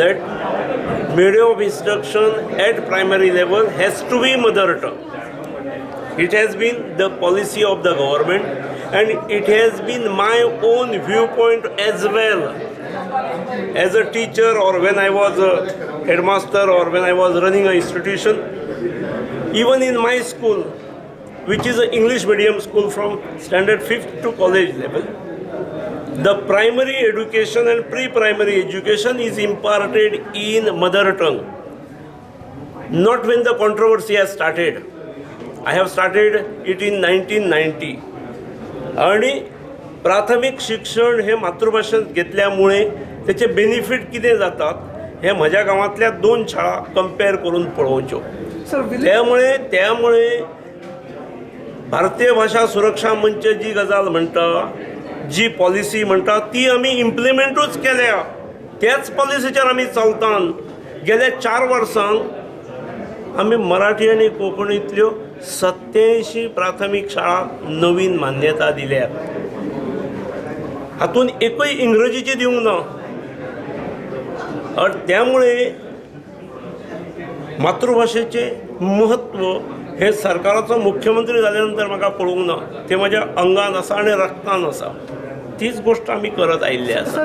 That medium of instruction at primary level has to be mother tongue. It has been the policy of the government and it has been my own viewpoint as well. As a teacher or when I was a headmaster or when I was running an institution, even in my school, which is an English medium school from standard 5th to college level, the primary education and pre-primary education is imparted in mother tongue. Not when the controversy has started. I have started it in 1990. आणि प्राथमीक शिक्षण हे मातृभाशेंत घेतल्यामुळे तेचे benefit कितें जातात हे म्हज्या गांवांतल्या दोन शाळा कंपेर करून पळोवच्यो. सर, विलेज त्यामुळे भारतीय भाशा सुरक्षा मंच जी गजाल म्हणटा, जी पॉलिसी म्हणटा, ती आमी इम्प्लिमेंटूच केल्या. त्याच पॉलिसीचेर आमी चलतात. गेल्या 4 वर्सांक आमी मराठी आनी कोंकणींतल्यो 87 प्राथमीक शाळा नवीन मान्यता दिल्या. हातूंत एकूय इंग्रजीची दिवंक ना. आणि त्यामुळे मातृभाशेचें म्हत्व हे सरकाराचो मुख्यमंत्री जाल्या नंतर म्हाका पळोवंक ना, तें म्हज्या अंगान आसा आनी रक्तान आसा. तीच गोश्ट आमी करत आयिल्ले आसा.